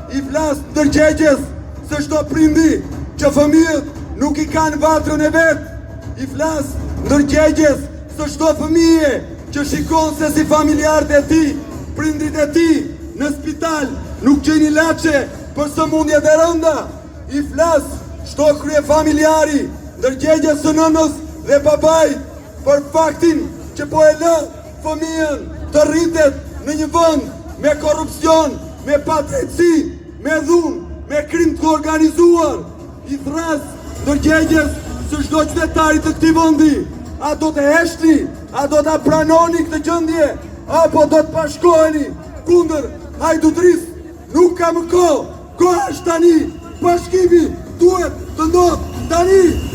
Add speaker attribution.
Speaker 1: I flas ndërgjegjes së çdo prindi që fëmijët nuk i kanë vatrën e vet. I flas ndërgjegjes së çdo fëmije që shikon se si familjarët e tij, prindrit e tij në spital nuk gjejnë ilaçe për sëmundjet e rënda. I flas çdo kryefamiljari, ndërgjegjes së nënës dhe babait për faktin që po e lë fëmijën të rritet në një vend me korrupsion, me padrejtësi, me dhunë, me krim të organizuar. I thërras ndërgjegjes së çdo qytetari të këtij vendi, a do të heshtni, a do ta pranoni këtë gjendje, apo do të bashkoheni kundër hajdutërisë? Nuk ka më kohë, koha është tani, bashkimi duhet të ndodhë tani!